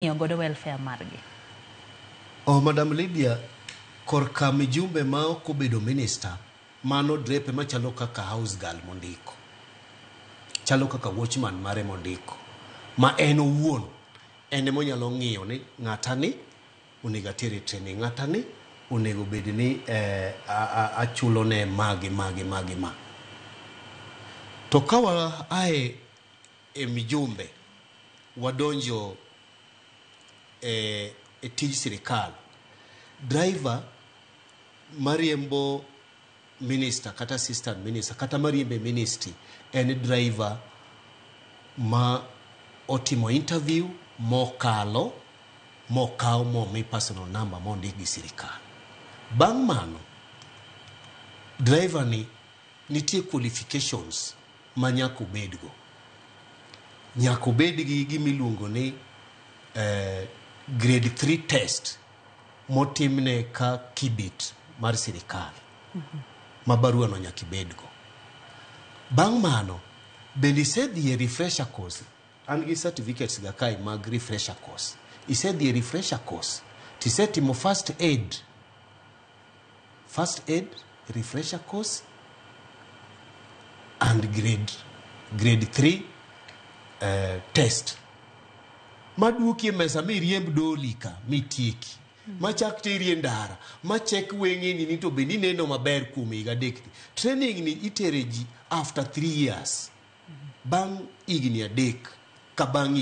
Ng'iyo godo welfare margi. Oh, Madam Lydia, korka mijumbe ma ok obedo minister, mano drepe machalo kaka house girl mondiko. Chalo kaka watchman mare mondiko. Ma en owuon, en ema onyalo ng'iyo ni ng'ata ni onego ater e training, ng'ata ni onego bed ni achulo ne ma gi ma gi ma gi ma. To ka wa ae e mijumbe, wadonjo e tij sirikal, driver mariembo minister kata assistant minister kata mariembo e ministry en driver ma otimo interview mokalo, mokaw, momi personal number, mondik gi sirikal. Bang' mano, driver ni nitie qualifications ma nyaka obedgo. Nyaka obed gi gimiluongo ni grade 3 test motimne ka kibit mar sirikal ma barua no nyaka ibedgo. Bang' mano, bende isedhi e refresher course? An gi certificates ga kae mag refresher course. Isedhi e refresher course tisetimo first aid, first aid refresher course and grade 3 test maduoki e mesa miriemb doli ka mitieki, machak teri e ndara machek weng'eni ni to bende ineno maber kuom higa 3 ni. Training ni itere ji after 3 years, bang' higni 3 ka bang'